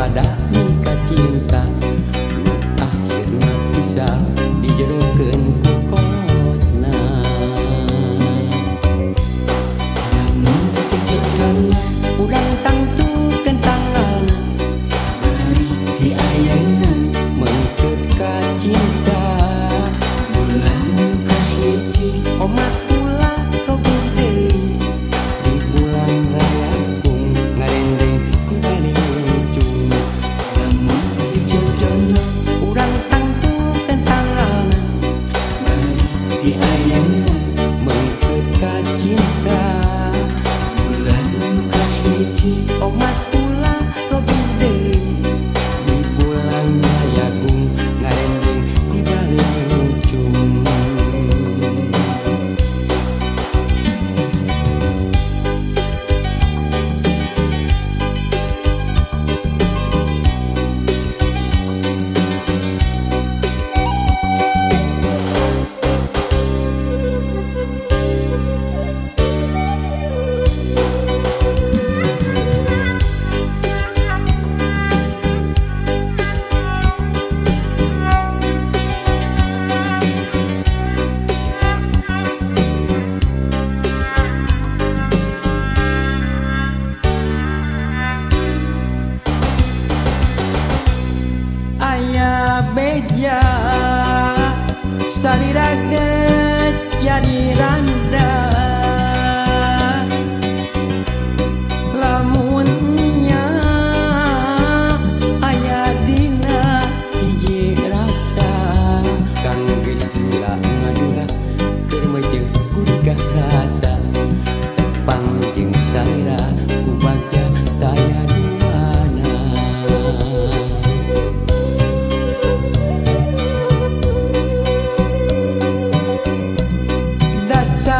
pada nikah cinta nu akhirna pisah dijerokeun ku kolotna. Lamun si jodohna Urang tangtukeun tanggalna bari ti ayeuna meungkeut ka cinta bulan nu kahiji omat ulah roguh deui di bulan rayagung ngarendeng di baliung. Lamun si jodohna Urang tangtukeun tanggalna bari ti ayeuna meungkeut ka cinta bulan nu kahiji omat ulah roguh deui di bulan rayagung ngarendeng di baliung. Aya beja salira geus jadi randa lamun nya aya dina hiji rasa kang geus lila ngadura keur meujeuh kudu rasa tepang jeung salira ku bagja daya duana. Dasar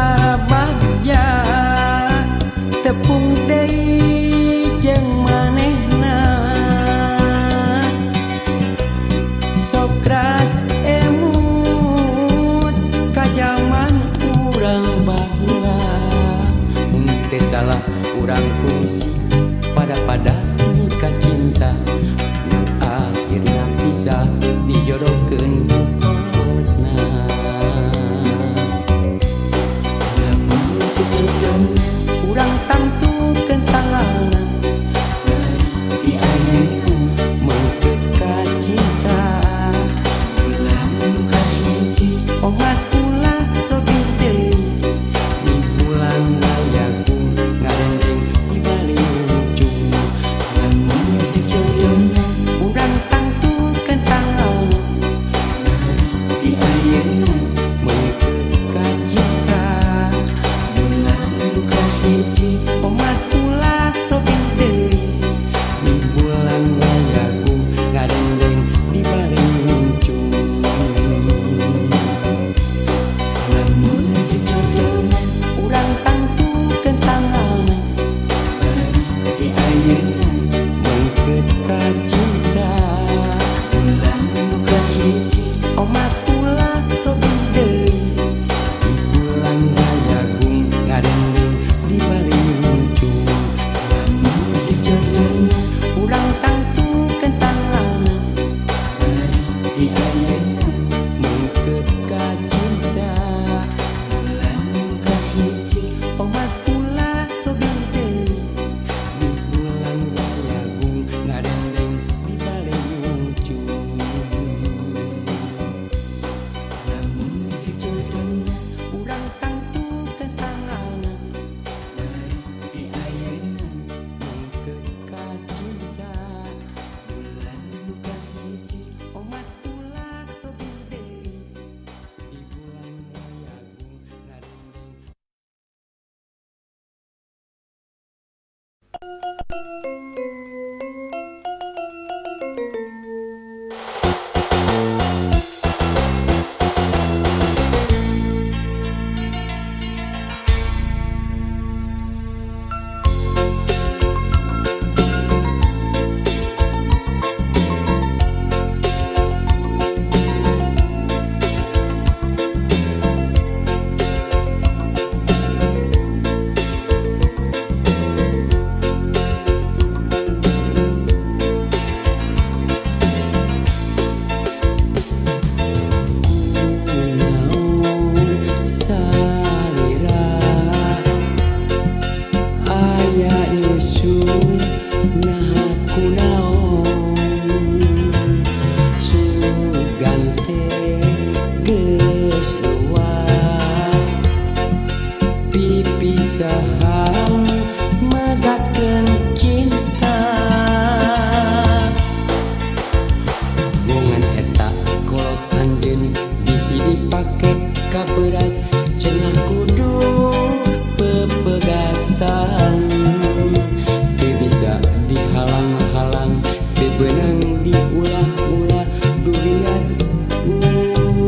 Beunang diulah-ulah duriat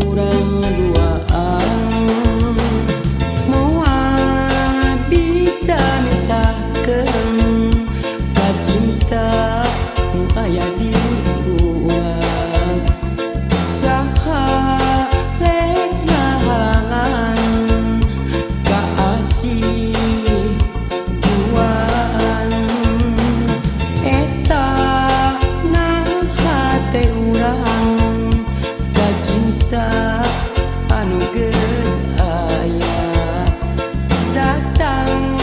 urang duaan. Moal bisa misahkeun kacinta nu aya di urang. Saha rek ngahalangan kaasih duaan. Eta na hate urang kacinta anu geus aya. Datang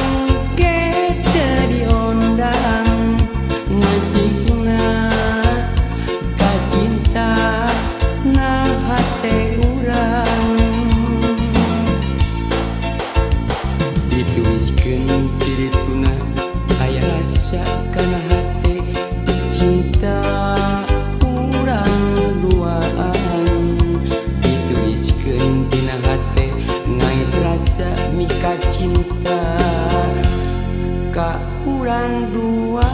ge teu diondang ngajikna kacinta na hate urang. Dituliskeun ti dituna aya rasa kana hate cinta urang duaan. Dituliskeun dina hate ngait rasa mika cinta ka urang duaan.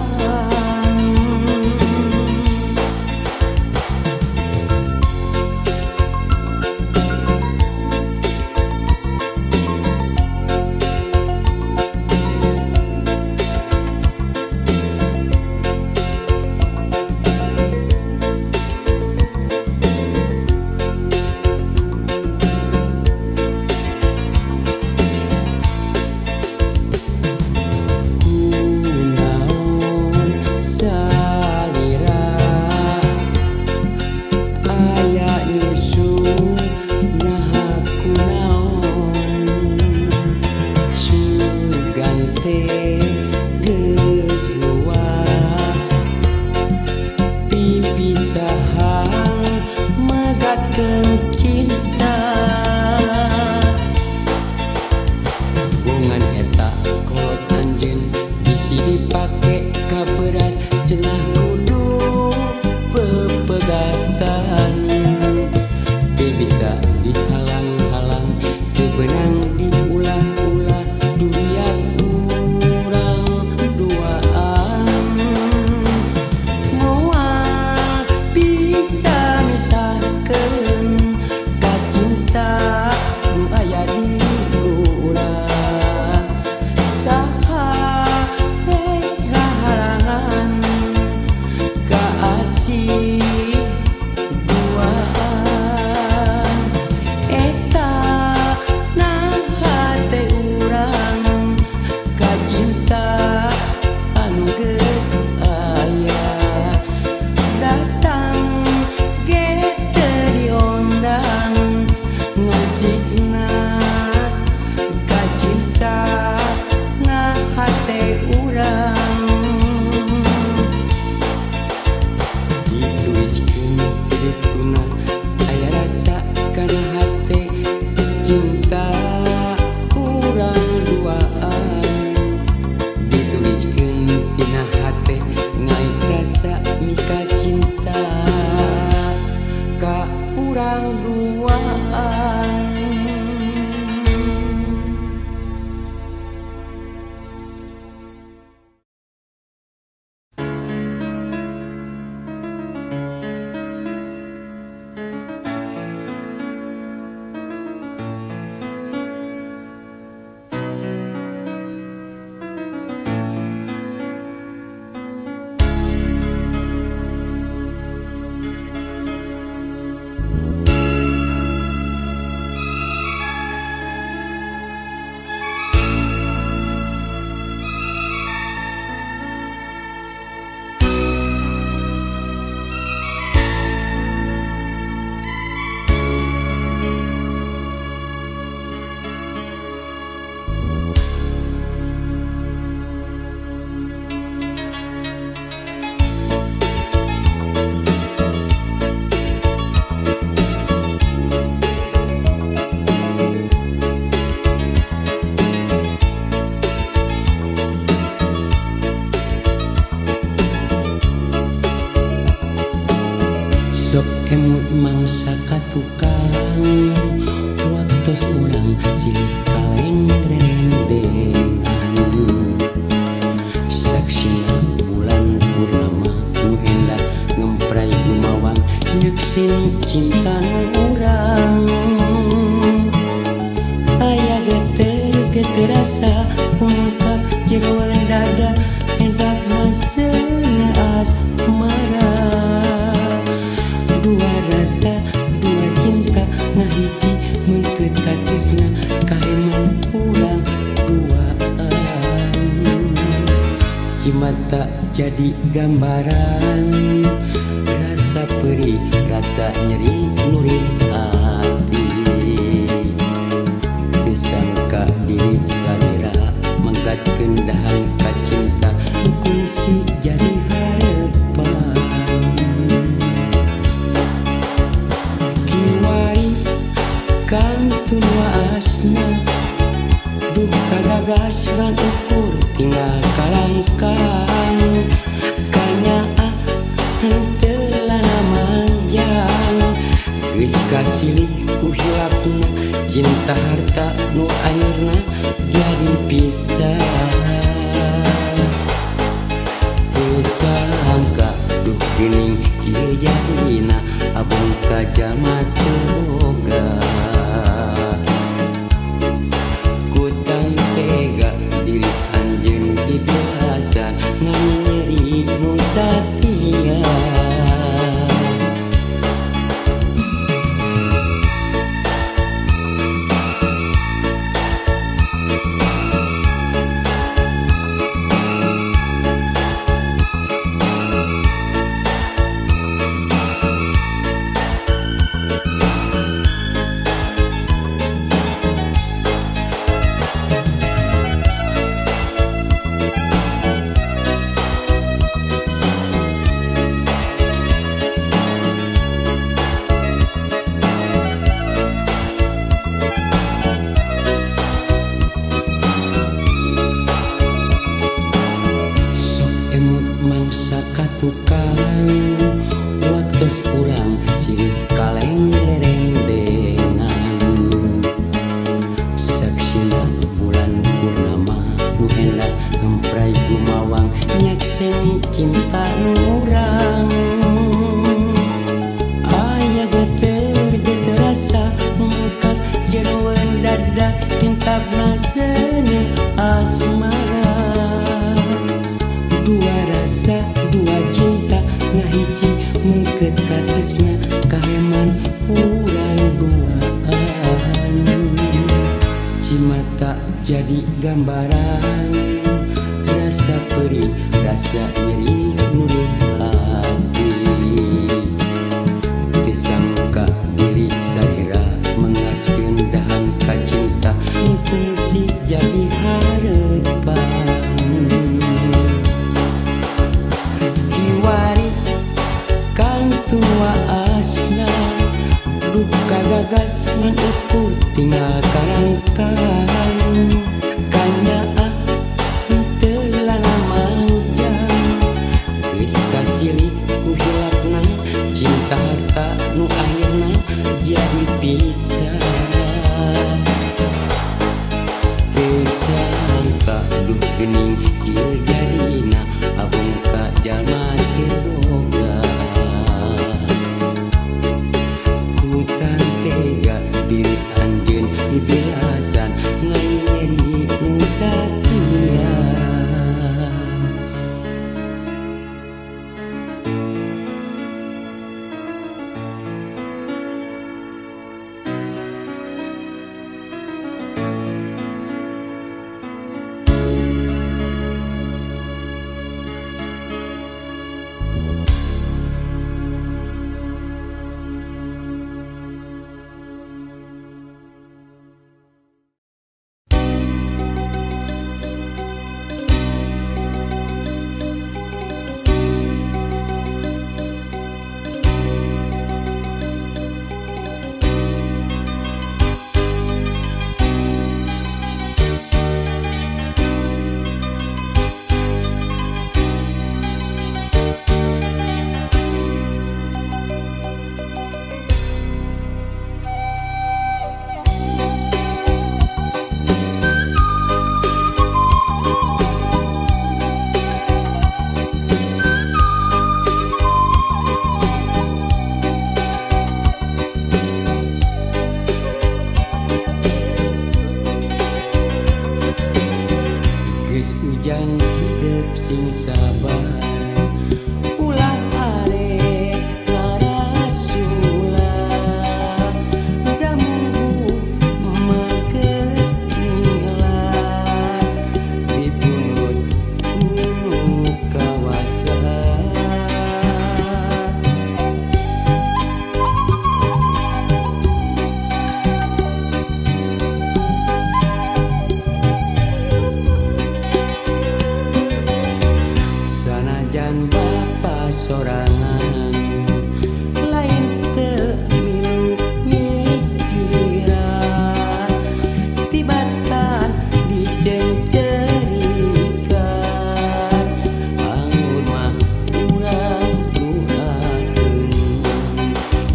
Kunaon salira aya nyusul naha kunaon. Sugan teh geus luas pipisahan megatkeun cinta. Bongan eta kolot anjeun bisi dipake kaberat cenah kudu pepegatan. Teu bisa dihalang-halang teu beunang diulah-ulah duriat urang duaan. Moal bisa misahkeun kacinta nu aya di urang. Saha rek ngahalangan kaasih duaan. Eta na hate urang kacinta anu geus aya. Datang ge teu diondang ngajikna kacinta na hate urang. Dituliskeun ti dituna aya rasa kana hate cinta urang duaan. Dituliskeun tina hate ngait rasa mika cinta ka urang duaan. Sok emut mangsa ka tukang waktos urang silih kaleng rendengan. Saksina bulan purnama nu endah Nyakseni cinta nu urang aya geter geter rasa ungkap jeroan dada hentak haseuna asmara. Dua rasa dua cinta ngahiji meukeut katresna kaheman urang duaan. Cimata jadi gambaran rasa perih rasa nyeri nurih hati. Teu sangka diri salira manggatkeun dahan ka cinta kungsi jadi harepan. Kiwari kantun waasna duh kagagas ngan ukur tinggal kalangkang. Kanyaah henteu lana manjang geus kasilih ku hilapna cinta harta nu akhirna jadi pisah. Teu sangka duh geuning kieu jadina abong ka jalma teu boga. Ku tega diri anjeun dibiasa ngan nyeri nu satia. Mangsa katukang waktos urang silih kaleng rerendengan. Saksina bulan purnama nu endah ngemprai gumawang nyakseni cinta nu urang. Aya geter geter rasa mungkap jeroan dada hintabna seuneu asmara. Dua rasa dua cinta ngahiji meukeut katresna kaheman urang duaan. Cimata jadi gambaran rasa perih rasa nyeri nurih hati. Teu sangka diri salira mengaskeun dahan ka cinta kungsi jadi harepan. Kiwari kantun waasna duh kagagas ngan ukur tinggal karangkang. Kanyaah henteu lana manjang geus kasilih ku hilapna cinta harta nu akhirna jadi pisah. Teu sangka duh geuning kieu jadina abong ka jalma teu boga. Ku tega diri anjeun dibilasan ngan nyeri Sing sabar ulah arek ngarasula damunggu mageus nila dipungut ku kawasa. Sanajan bapa sorangan lain teu milu mikiran tibatan diceungceurikan anggur mah urang duakeun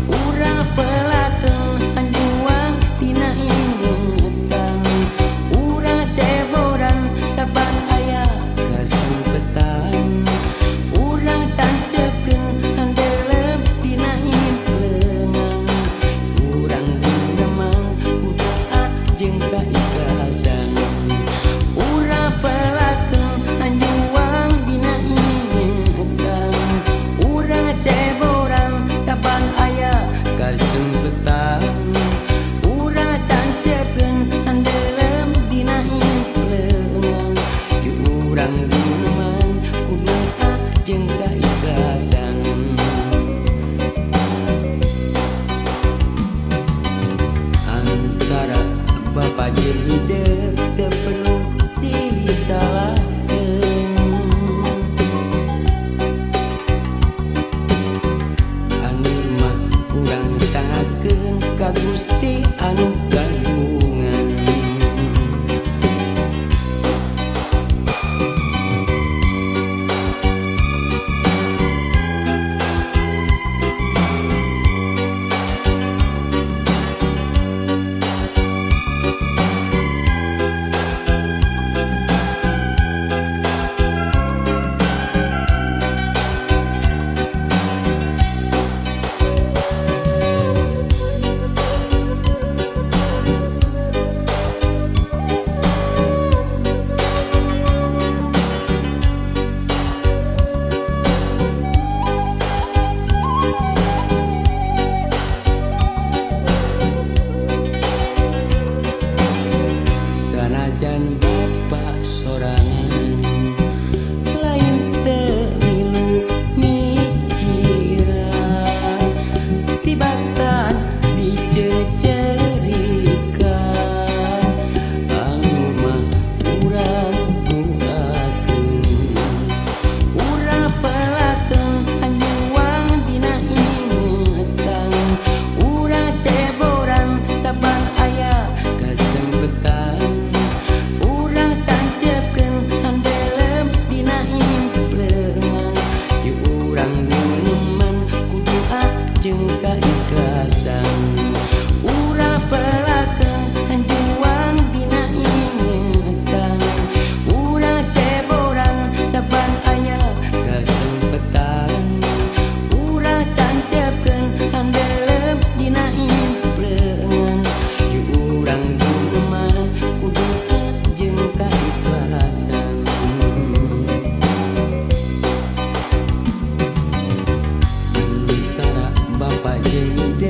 urang pelakeun hanjuang dina ingetan urang ceboran saban aya kasempetan urang tancepkeun handelem dina implengan urang guneman ku doa jeung kaikhlasan urang pelakeun hanjuang dina ingetan urang ceboran saban aya kasempetan urang tancepkeun handelem dina implengan urang guneman ku doa jeung kaikhlasan. Antara bapa jeung hideung teu perlu silih salahkeun anggur mah urang sangakeun ka Gusti anu kagungan. Sanajan bapa sorangan lain teu milu mikiran tibatan dicecerikeun anggur mah urang duakeun urang pelakeun hanjuang dina ingetan urang ceboran saban aya kasempetan urang tancepkeun handelem dina implengan urang guneman ku doa jeung kaikhlasan urang pelakeun hanjuang dina ingetan urang ceboran saban aya kasempetan urang tancepkeun handelem dina implengan urang guneman ku doa jeung kaikhlasan. Antara bapa jeung hideung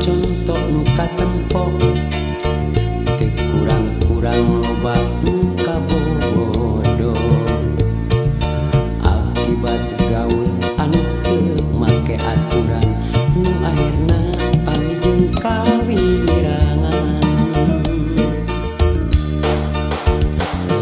Conto nu katempo teu kurang-kurang loba nu kabodo akibat gaul anu teu make aturan nu akhirna panggih kawiwirangan.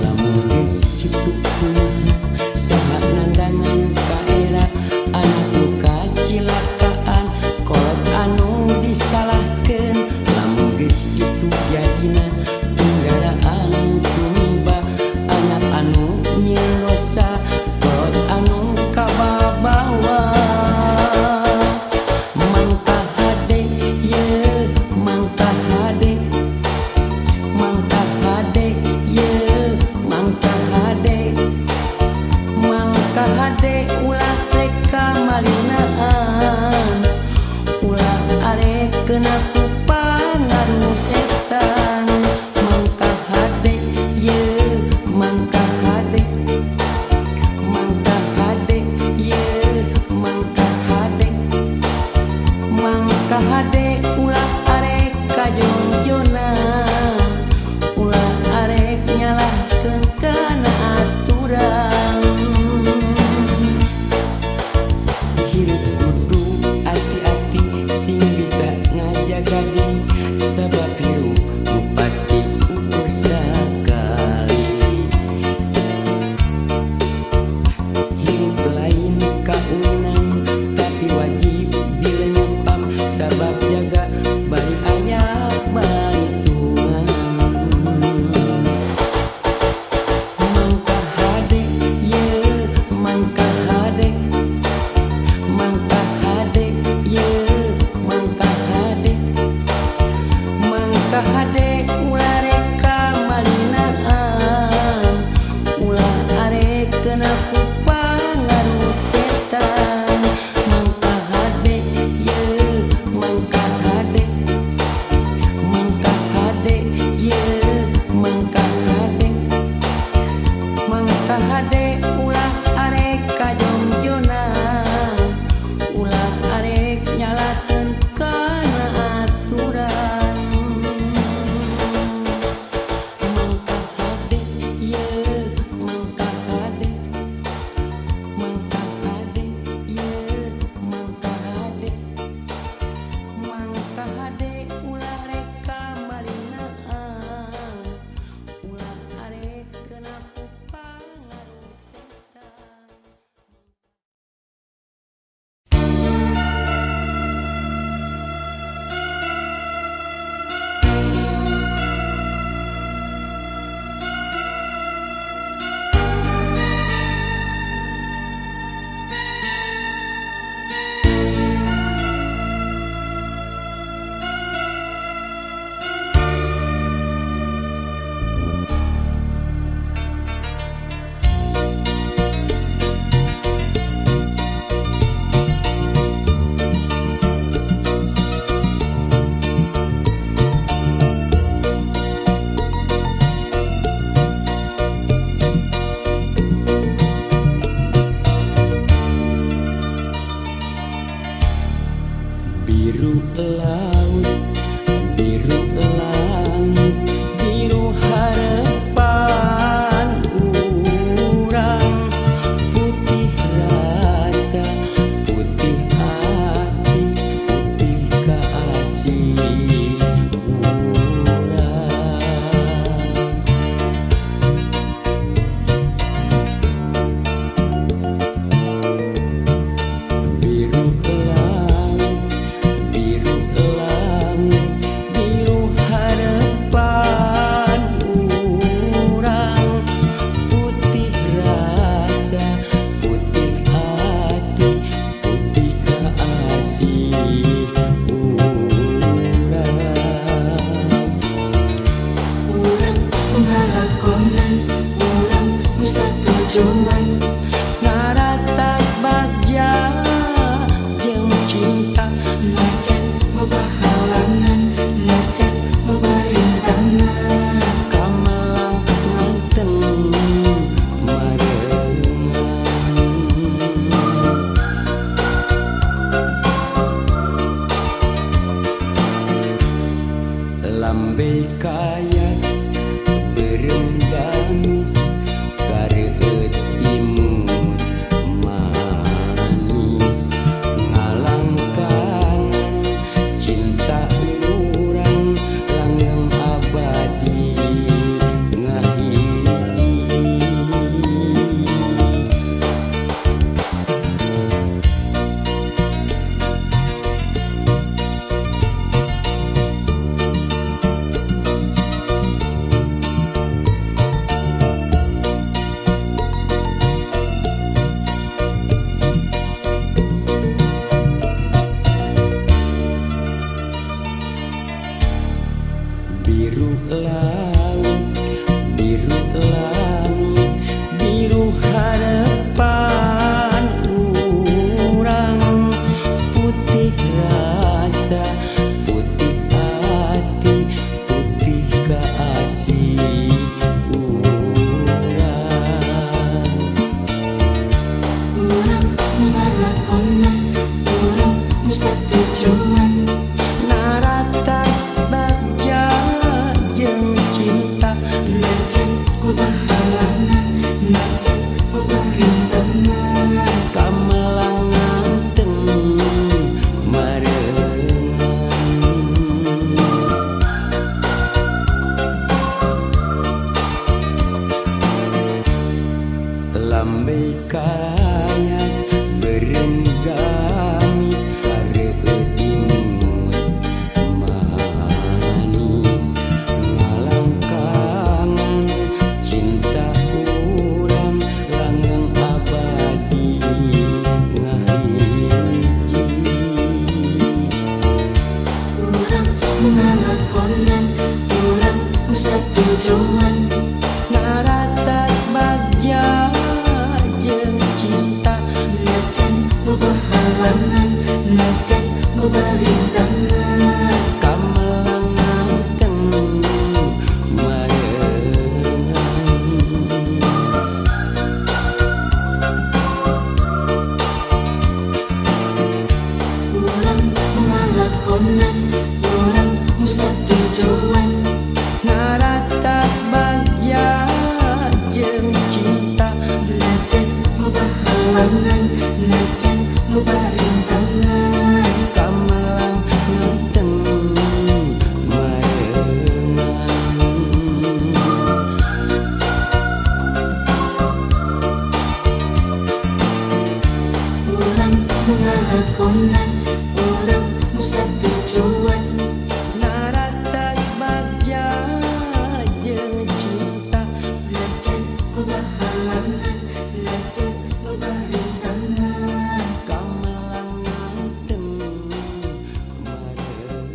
Lamun geus kitu kumaha saha nandangan ka era anak nu kacilakaan kolot anu disalahkeun. Lamun geus kitu jadina tunggaraan tumiba anak anu nyieun dosa kolot anu kababawa. Mangka hade ye, mangka hade, mangka hade ye, mangka hade, mangka hade ulah rek kamalinaan, ulah arek kena ku pangaruh setan. Mangka hade ye, mangka hade, mangka hade ye, mangka hade, mangka hade ulah arek kajongjonan, ulah arek nyalahkeun kana aturan. Hirup kudu hati-hati sing bisa ngajaga diri sabab hirup nu pasti ukur sakali. Hirup lain kaunan tapi wajib dilenyepam sabab jaga bari aya balitungan. Mangka hade ye, mangka hade, mangka hade ye, mangka hade, mangka hade ulah rek kamalinaan, ulah arek kena ku pangaruh setan. Mangka hade ye, mangka hade, mangka Lambe kayas beureum gamis kareueut imut manis ngalangkangan cinta urang langgeng abadi ngahiji. Biru laut, biru langit, biru harapan urang, putih rasa, putih hati, putih kasih urang. Urang nu ngalakonan, urang nu satujuan, Naratas bagja jeung cinta, najan loba halangan, najan loba rintangan. Kamelang nganteng marengan. Lambe kayas beureum gamis kareueut imut manis ngalangkangan cinta urang langgeng abadi ngahiji. Urang nu ngalakonan, urang nu satujuan, Naratas bagja jeung cinta, najan loba halangan, najan loba rintangan. Kamelang nganteng marengan. Urang nu ngalakonan, urang nu satujuan, Naratas bagja jeung cinta, najan loba halangan, najan loba rintangan. Kamelang nganteng marengan. Urang nu ngalakonan, urang nu satujuan, Naratas bagja jeung cinta, najan loba halangan, najan loba rintangan. Kamelang nganteng marengan.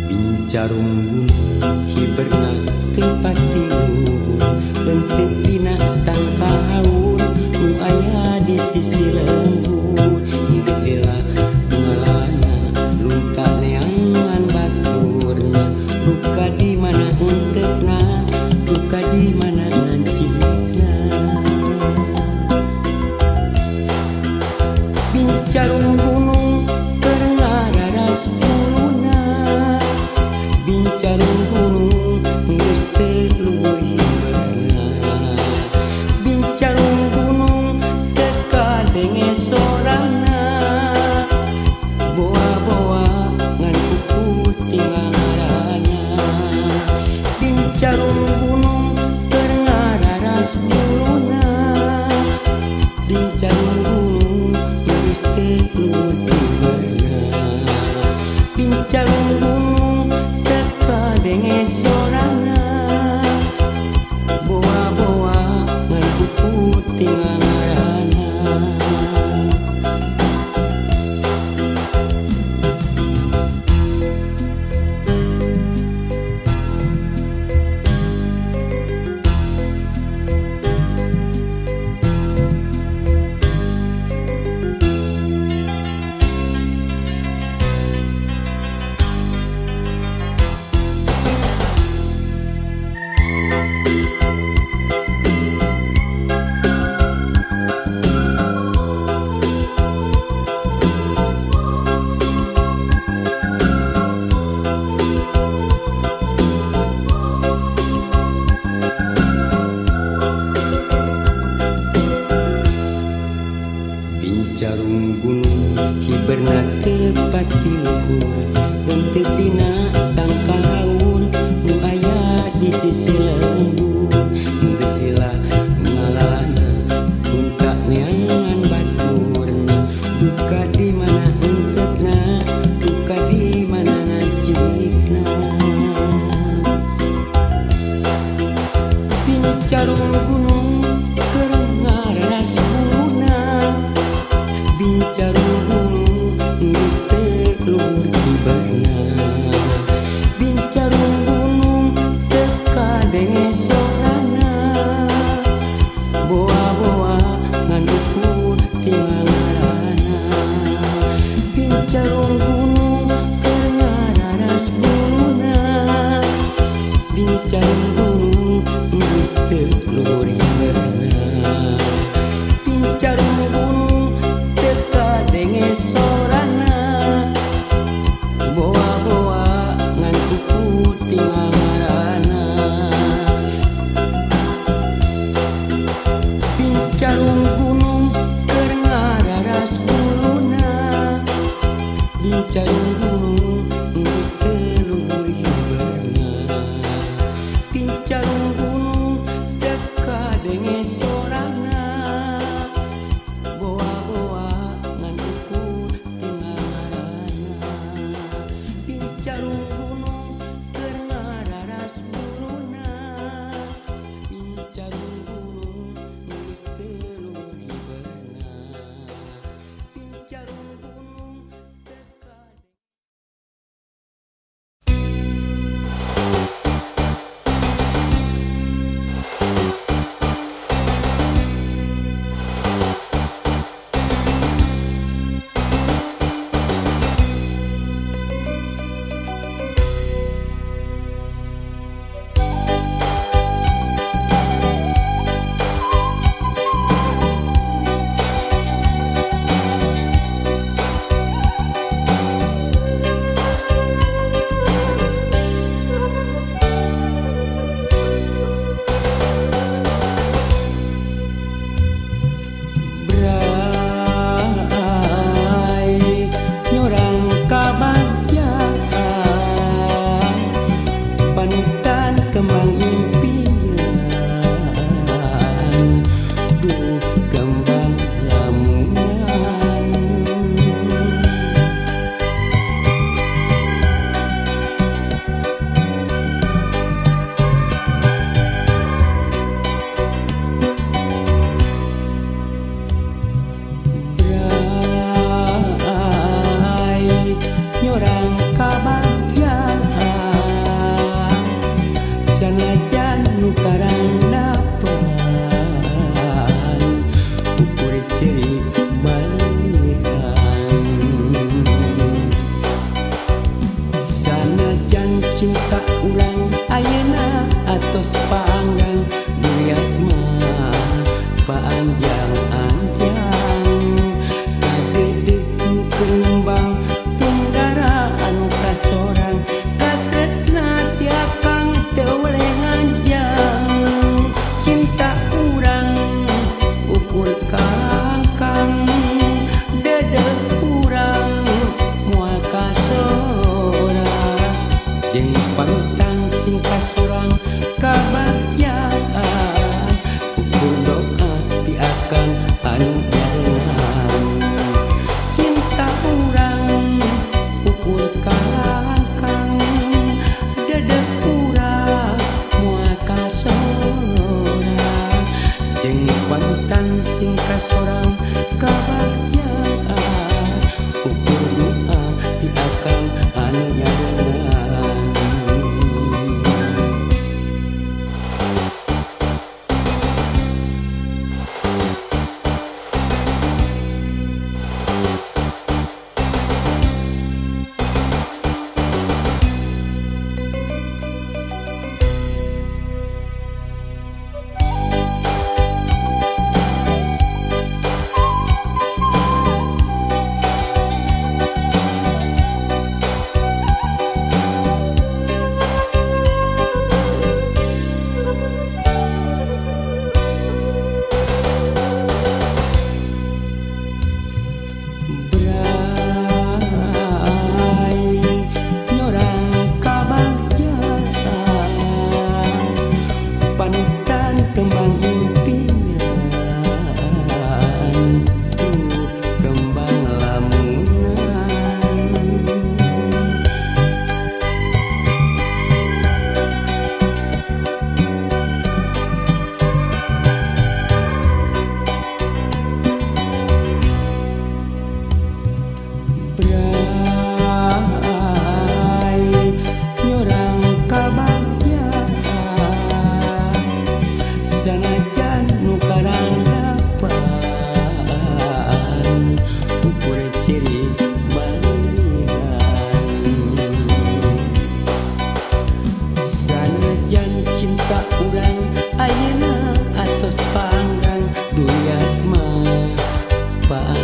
Bincarung gunung hiberna teu pati luhur, henteu dina tangkaun nu aya di sisi lembur. Geus lila ngalana lunta neangan baturna, duka di mana enteukna, duka di mana ngancikna. Bincarung gunung keur ngararas buluna, Bincarung gunung geus teu luhur hiberna, Bincarung gunung teu kadenge sorana, boa-boa ngan kuku tinggal ngarana. Bincarung gunung keur ngararas buluna, Bincarung gunung geus teu luhur. Bincarung gunung hiberna tepat di luhur, henteu dina tangkal haur nu aya di sisi lembur. Geus lila ngalalana unta neangan baturna, duka di mana enteukna, duka di mana ngajikna. Bincarung gunung keur ngararas buluna, bincarung gunung geus teu luhur kibarna. Bincarung gunung teu kadenge sorana, boa-boa ngan ukur ti mangarana. Bincarung gunung keur ngararas buluna, bincarung gunung geus teu luhur hiberna. Bincarung gunung teu kadenge sorana, boa-boa ngan ukur ti mangarana. Bincarung gunung keur ngararas buluna, bincarung gunung geus teu luhur hiberna. Bincarung gunung teu kadenge sorana, boa-boa ngan ukur ti mangarana. Bincarung gunung keur ngararas buluna, bincarung gunung geus teu luhur hiberna. Bincarung gunung teu kadenge. Bray nyorang kabagjaan, panutan kembang impian, duh kembang lamunan. Bray nyorang kabagjaan, sanajan nu karandapan, ukur ceurik balikan. Sanajan cinta urang ayeuna atos panggang, duriat mah paanjang-anjang. Kadedek nu kembang tunggara anu kasorang, katresna ti akang teu weleh nganjang. Cinta urang ukur kalangkang, dedeh urang moal kasorang. Jeung panutan sing kasorang kabagjaan, ukur doa ti akang anu jalan. Cinta urang ukur kalangkang, dedeh urang moal kasorang. Jeung panutan sing kasorang kabagjaan, ukur doa ti akang anu jalan.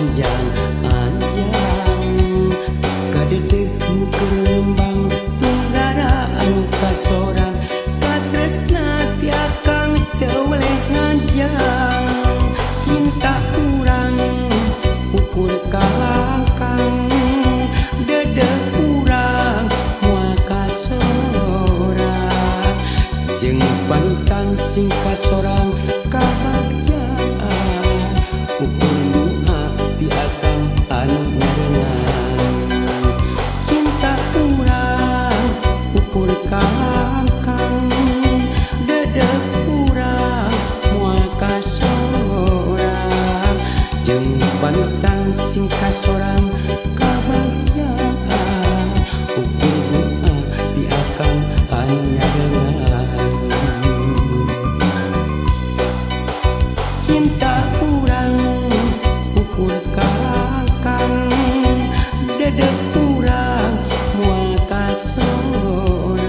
Anjang-anjang kadedeh nu keur ngembang tunggara anu kasorang katresna ti akang teu weleh nganjang cinta urang ukur kalangkang dedeh urang moal kasorang jeung panutan sing kasorang kabagjaan ukur doa ti akang anu nyarengan cinta urang ukur kalangkang dedeh urang moal kasorang jeung panutan sing kasorang kabagjaan ukur doa ti akang anu nyarengan cinta urang ukur kalangkang dedeh urang moal kasorang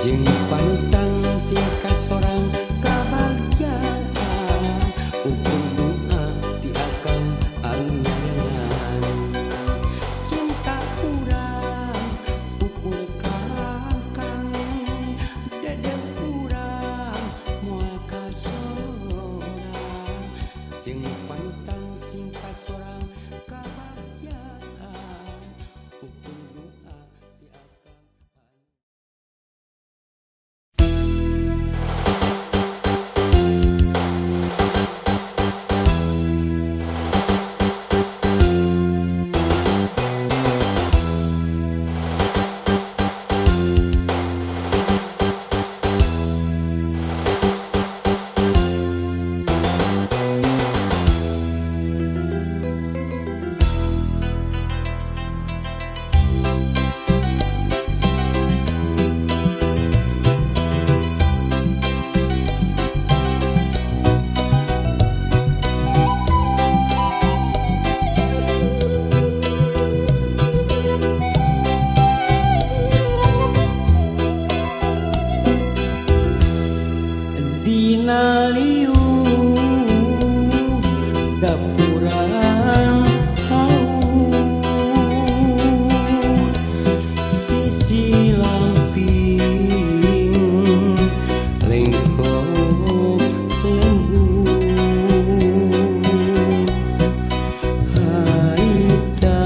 jeung panutan sing kasorang kabagjaan ukur doa ti akang anu nyarengan cinta urang ukur kalangkang dedeh urang moal kasorang jeung panutan sing kasorang kabagjaan ukur doa ti akang. Dina liu dapuran haur sisi lamping lengkop lembur harita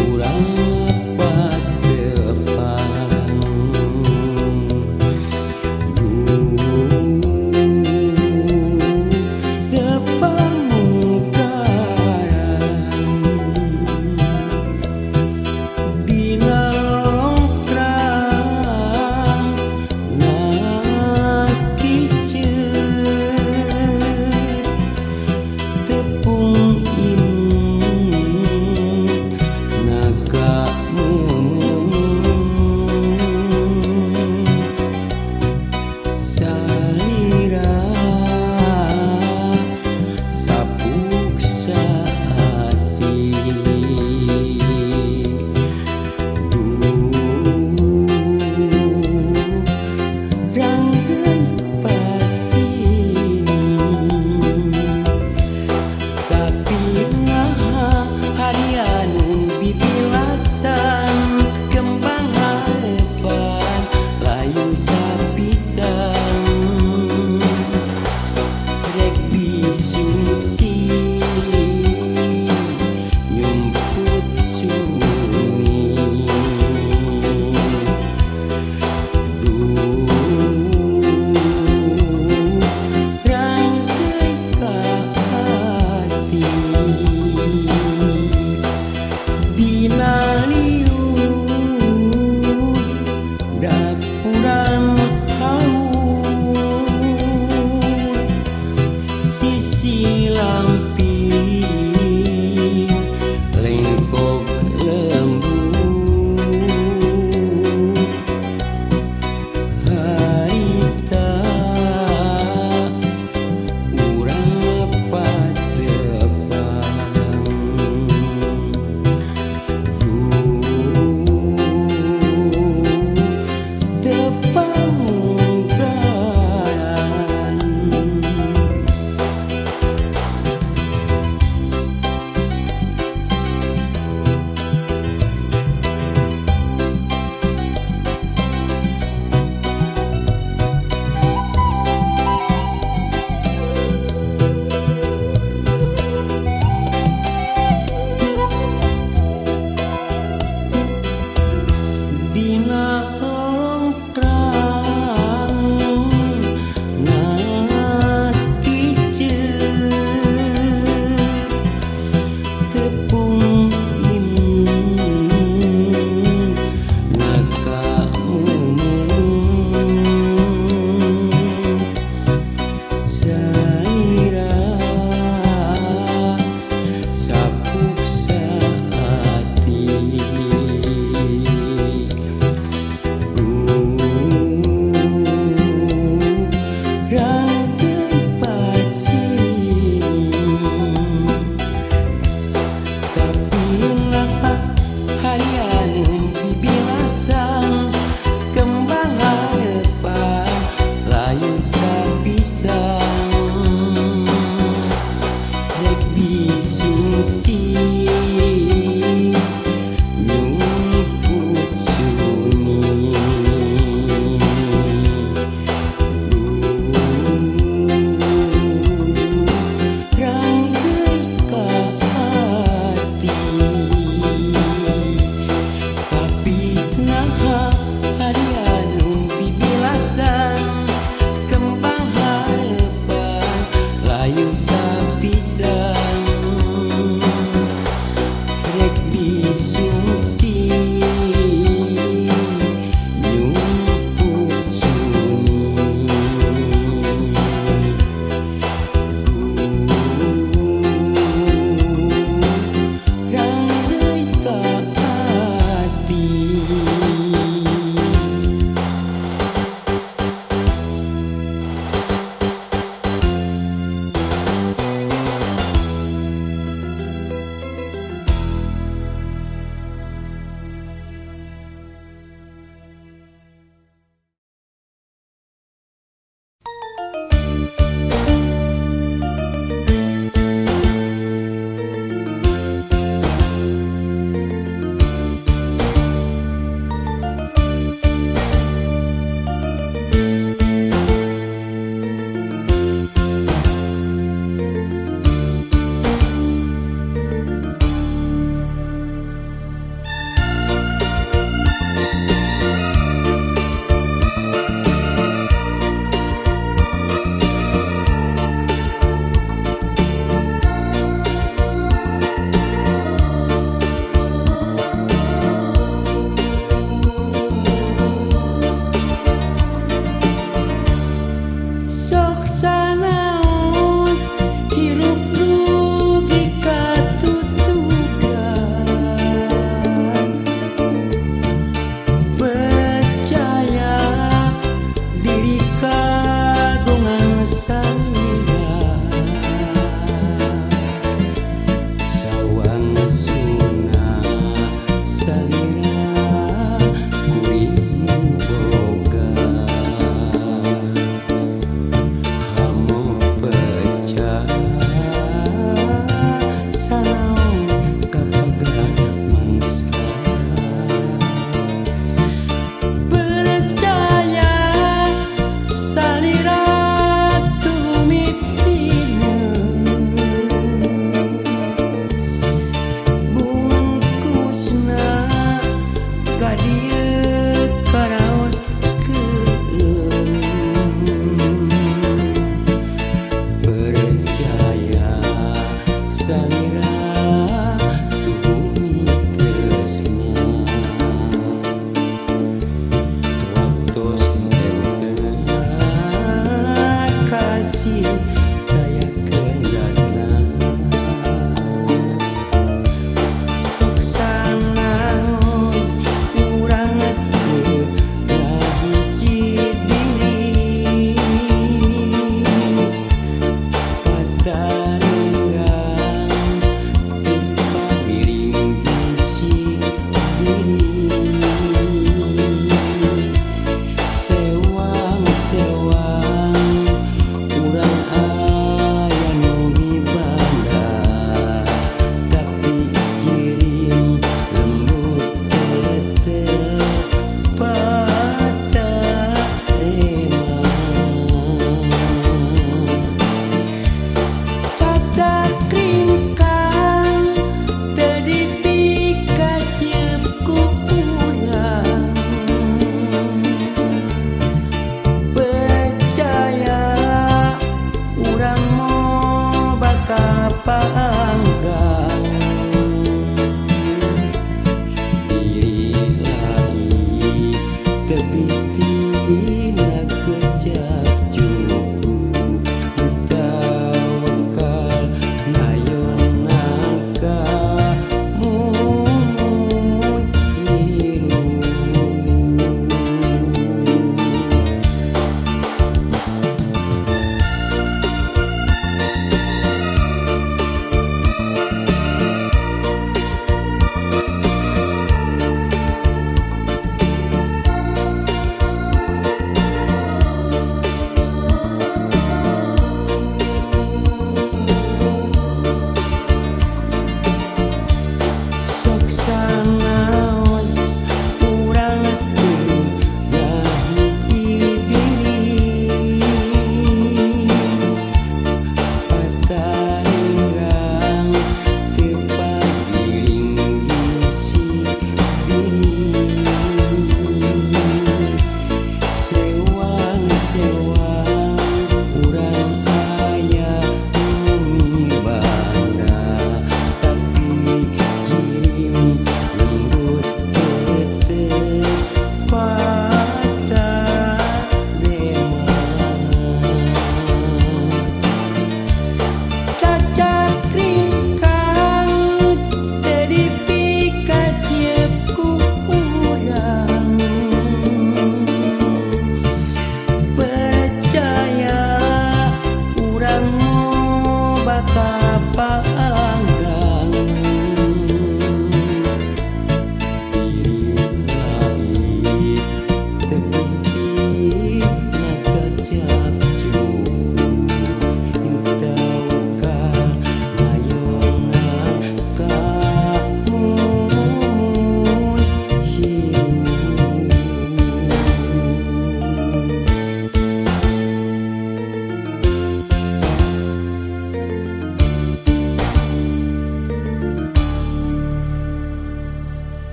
urang patepang Dapuran haur sisi lampu.